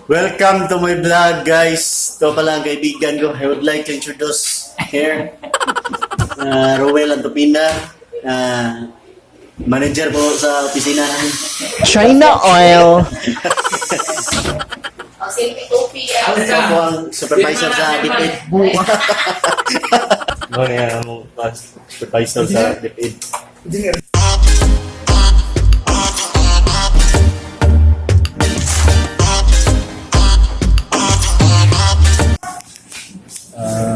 Welcome to my vlog, guys. Ito pala ang kaibigan ko. I would like to introduce here. Rowel Antopina. Manager po sa opisina namin. China oil. Oh, selfie coffee. Ito po ang supervisor sa DepEd. Ano yan ang supervisor sa DepEd.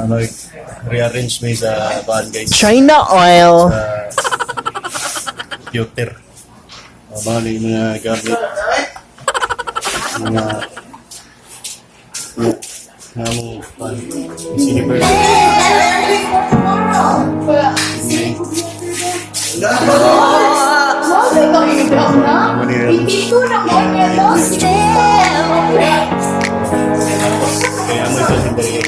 Mag-rearrange may sa baan, guys. China oil. Sa computer. Mga yung mga gamit. Mga mga mo siniper. Kaya mo ito sa dali.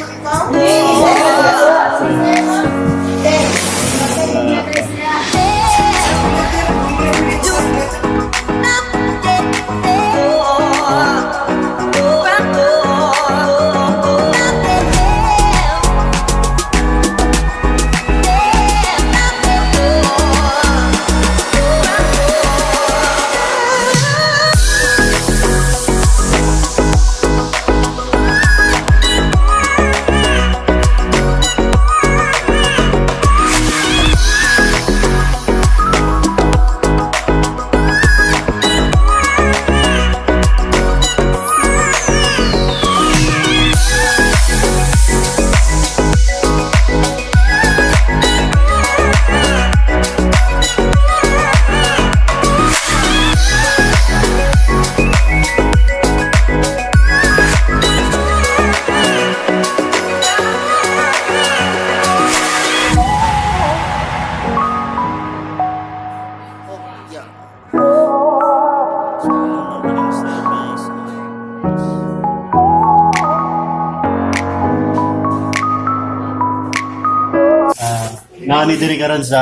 Naami diri karon sa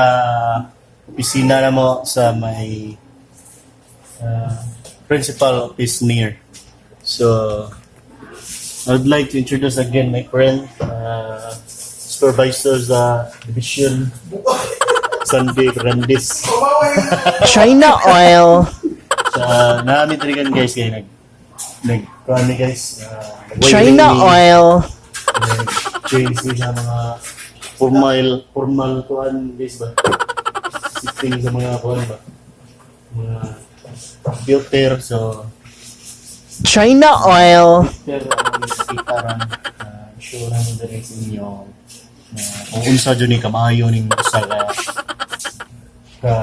opisina na mo sa may principal office near. So, I would like to introduce again my friend, supervisor sa division, Sunday Fernandez. China oil. Sa naami diri karon, guys, kay nag nag kuan ni, guys, nag-wiring China ni- oil. Nag-change ni sa mga formal formal kuan, guys, ba? Sitting sa mga kuan ba? Mga computer, so China oil. pero ang nakita ron, sure na mo diri sa inyo na kung unsa jud ni kamayo ning usa ka ka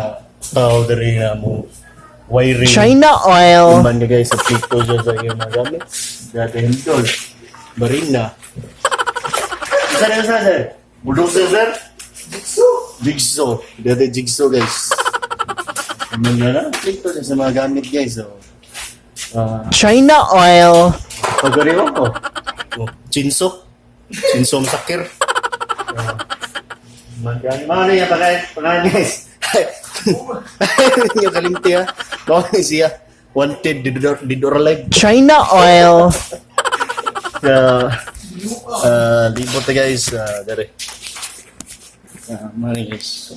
tao diri na mo wiring. China oil. Kuman ka, guys, sa pito dyan sa iyong mga gamit. Dati hindol. Barina. Isa na isa, sir. Bulldozer, sir? Jigsaw. Jigsaw. Dati jigsaw, guys. Ano na na? Pito dyan sa mga gamit, guys. So, China oil. pagkari mo, oh. Oh, chinso. Chinso masakir. Magkano? Mga ano yan, pagkain, pagkain, guys. Yung kalimti, ha. Baka siya. Wanted, dead or alive. China oil. Libot na, guys. Dere. Mga guys.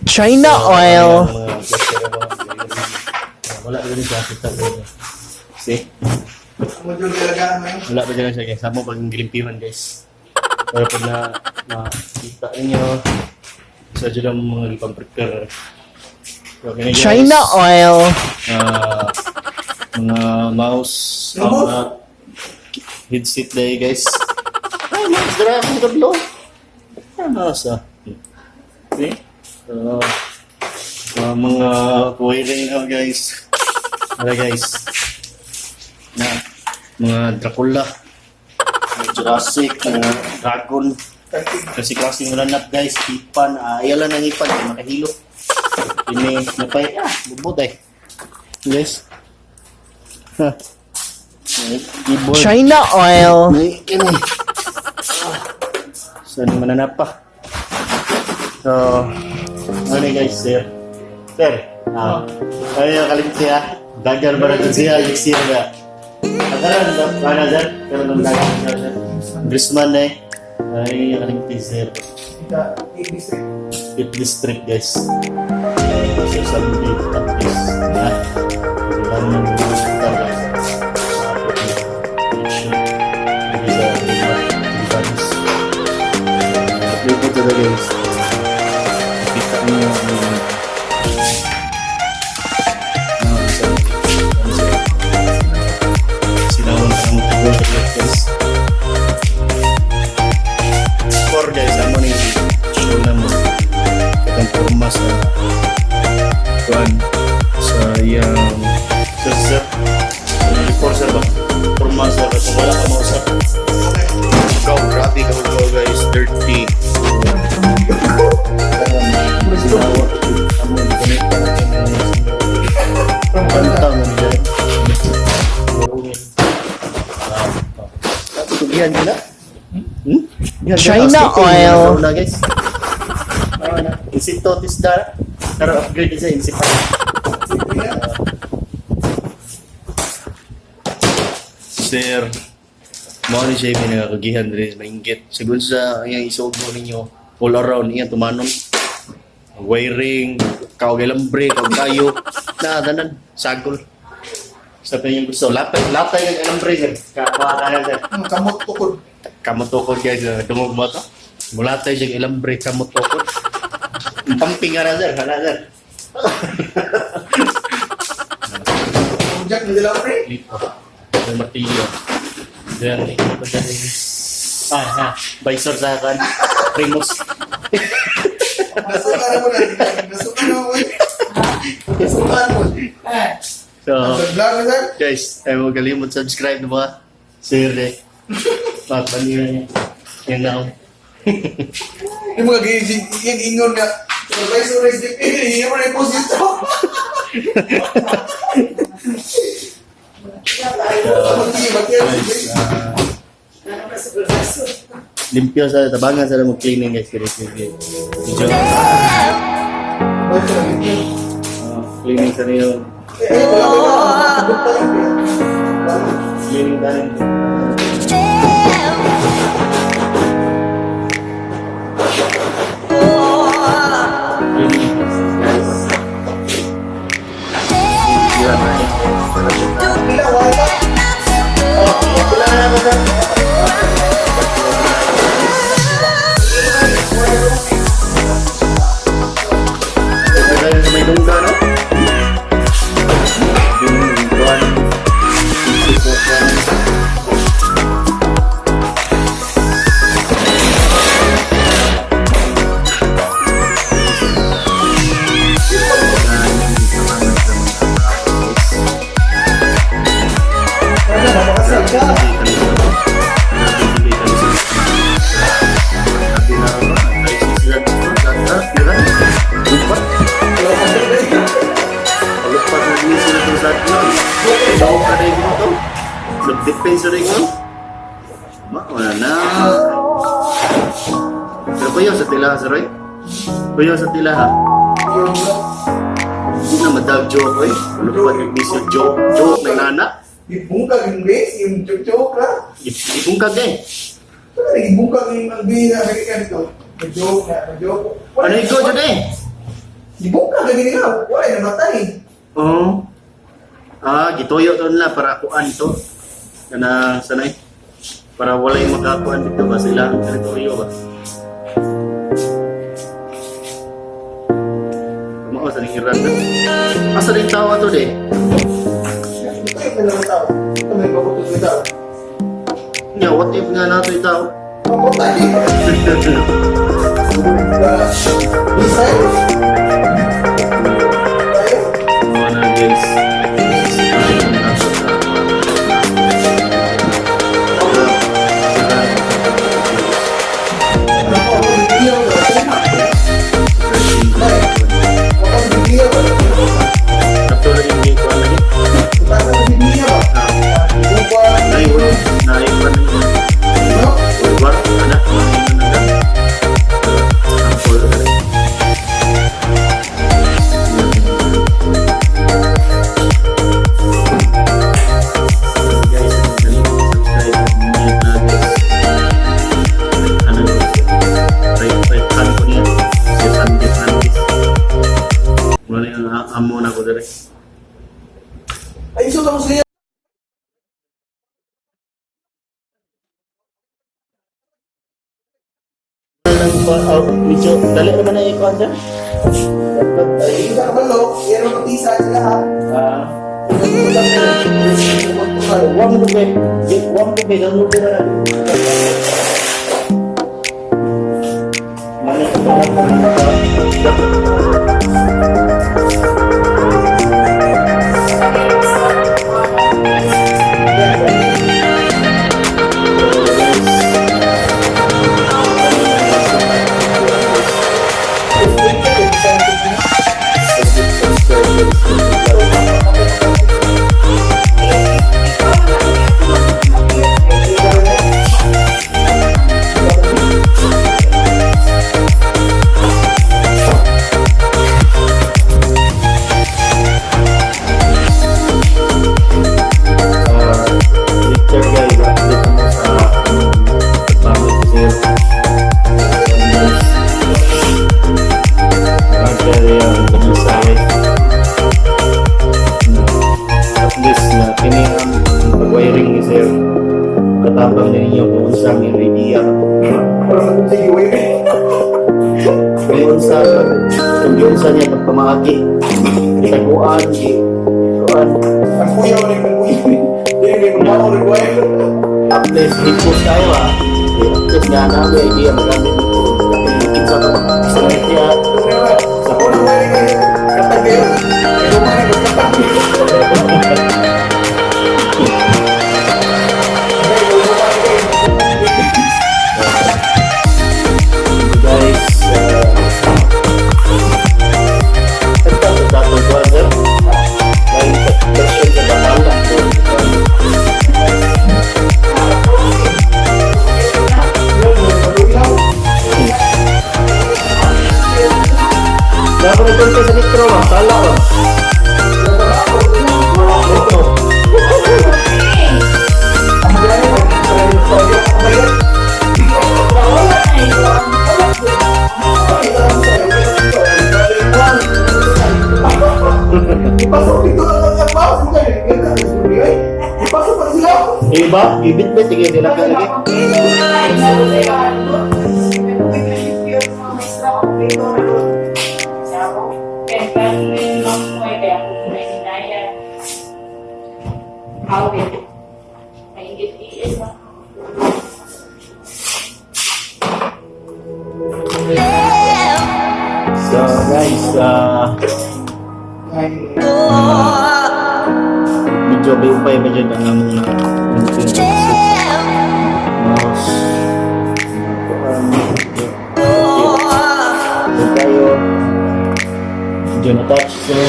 China oil. Wala pa rin siya kita. See? Wala pa dyan siya, guys. Samo pag gilimpihan, guys. Pero pag na nakita ninyo, sa dyan ang mga gipang prepare. So, okay na, guys. China oil. Mga mouse, mga headset dahil, guys. Ay, mouse, dara akong kablo. Ay, mouse, ah. See? So, mga wiring na, guys. Wala, guys. Na, mga Dracula, mga Jurassic, mga Dragon. Kasi klase ng lanap, guys, hipan, ayaw lang ng hipan, ay makahilo. Ini, napay, bubot eh. Guys. Ha. May keyboard. China oil. May kini. Saan mananapa? So, ano guys, sir? Sir, ano yung kalimti, ha? Dagar ba na siya? Yung siya na. Akaran sa kana, sir. Pero nang lagi sir. Congressman eh. Ay, ang teaser. Kita, district. 5th district, guys. Sir Sandy Tapis. Ha? Kailangan ng hospital, guys. Election. Hindi sa Libanos. Upload ko talaga, guys. Nakita niyo yung ano sa sinawang ng tugon, guys. For guys, amo ni show na mo katong porma sa kuan sa iyang sir sir before sir ba porma sir kung wala ka mausap. Go, grabe ka go, guys, dirty. Sinawa amo ganito. Kanta mo niya. Tugihan ka na? Hmm? China oil. Na, guys. Insito tisda. Pero upgrade sa insito. Sir, mao ni siya yung pinakagihan rin, mainggit. Sigun sa iyang isugo ninyo, all around, iyang tumanon. Wiring, kaog alambre, kaog kayo. Na, tanan, sagol. Sa yung gusto, latay, latay ng alambre, sir. Kakuha ka na, sir. Ang kamot tukod. Kamot guys, dungog mo to. Mulatay siya alambre, kamot tukod. Pumping ka na, sir, hala, sir. Ang Jack na dila, pre. Dito. May martilyo. Then, ito dyan yung visor sa akin. Primus. Nasuka na mo na. Nasuka na mo. Nasuka na mo. So, Ang vlog na, sir. Guys, ay huwag kalimot subscribe na mga sir eh. Papanira niya. Yan na ako. Yung mga gising, yung ingon nga, supervisor is the hindi mo na i-post ito. Guys, limpyo sa tabangan sa mo cleaning, guys. Kaya sige. Medyo cleaning sa niyo. Cleaning tayo. Cleaning, guys. Wala na naman, sir. Ito tayo sa may dungga, no? Yung buwan. Yung buwan. Nagdepensa rin ko. Ma, wala na. Pero kuya sa tila, sir, Roy. Kuya sa tila, ha? Hindi na madag joke, eh. Ano pa yung miss joke? Joke na nana? Ibungkag yung base, yung joke na. Ibungkag eh. Wala na, ibungkag yung ang base na Amerika dito. May-joke na, may-joke. Ano yung go dyan eh? Ibungkag ang gini nga, wala na namatay. Oo. Ah, gituyo to nila para kuan to. Kana sanay. Para walay makakuan dito ba sila ang teritoryo ba. Mao sa ning Iran. Asa ning tawa to de? Ito yung dalawang tao. Ito may babutot na tao. Nya, what if nga nato tao? Maputay. Missile? Tayo? Mao na, guys. Ay, nato Ano po, bibigyan ko. Ako, bibigyan ko. Ato na yung gate lagi. Utasan sa bibigyan ba? Ah, Upa, naay naay man no? war ana naay man. ng oh, medyo dali naman na ikuan, sir. Dapat ay Hindi ka kabalo, yan ang tisa sila ha. ah, wang mo kay wang mo kay download na. Mana ka. Later guys, update mo sa pagpamit ko sir. Guys, sa guys. At least na kini ang pag-wiring ni sir. Katabang ninyo kung unsa ang idea. Kung unsa kung unsa niya pagpamaagi. Itaguan, kuan. Ang kuya ni ang kuya. Hindi mo ba require? At least hipos tayo ah. At least nga na may idea magamit nito. Kinsa ka sa idea. Sa una wiring kayo. Katag kayo. Luma na katag. Guys, ito sa datong kuwan sir. Dahil version sa Batala. Dapat nagkonte sa mikro ba? Tala ba? Ito. Ipasok dito lang ang mouse. Ipasok pa sila. Iba? Ibit-bit. Sige, sila ka lagi. So guys, medyo bayupay ba dyan ang among na mouse. So tayo, medyo na-touch sir.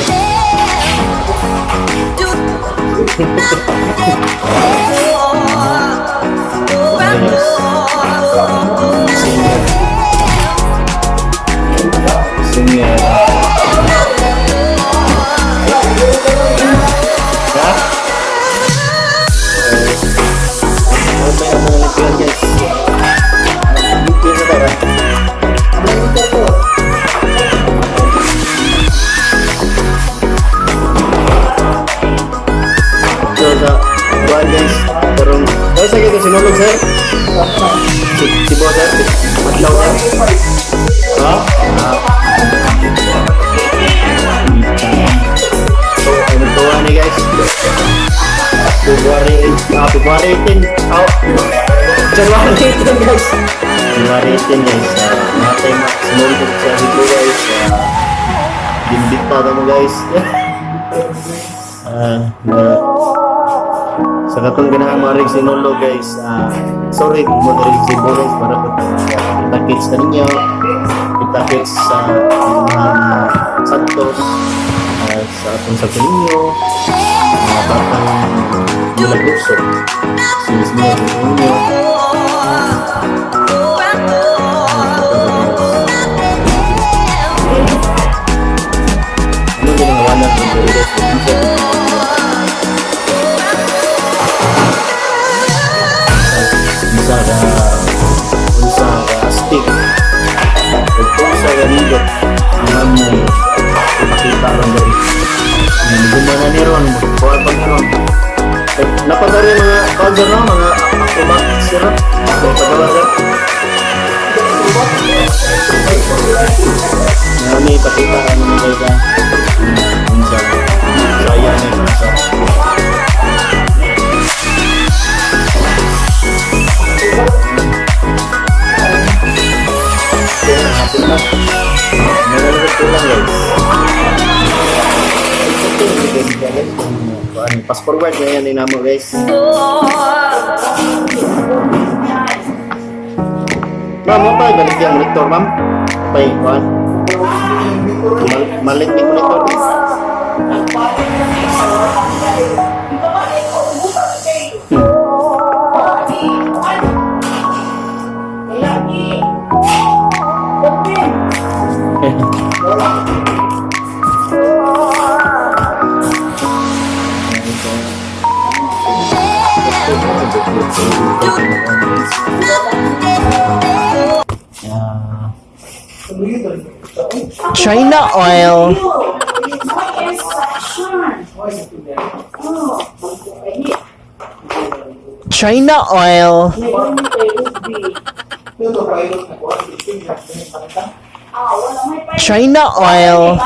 Yes. Singer. Singer. Ha? Ano ba yung mga nagpihan guys? Nagpihan sa tara. So sa buwan guys, karong oh, sige ito sinulog sir. Si boss sir, si Matlaw sir. Ha? Ah. So, ay nagtuwa ni guys. February 8, ah, February 18. Oh, January 18 guys. January 18 guys. Mga tayo sinulog sa Cebu guys. Gimbita na mo guys. Ah, na sa katong ganahan mo rin sinulog guys. Sorry kung mo rin si Boros para kita kits na ninyo. Kita kits sa mga Santos, sa atong sa ninyo, mga batang Milagroso. Sinis niyo sa ninyo. Ano din ang awanan ng guys? Unsa ka unsa ka stick ug unsa ka nindot ang among ipakita ron diri. Guma na ni ron, kuha pa ni ron. Napadari mga counter no, mga acrobatics sir. May pagawa sir. Nami, pakita ka naman kayo ka. Unsa. Saya ni unsa. Okay, hapon na. Meron ko lang, guys. Pass forward na yan namo, guys. Ma'am, mo pa balik yung monitor, ma'am. Pay, kuan. Malit ni monitor, guys. Yeah. China oil. China oil. China oil.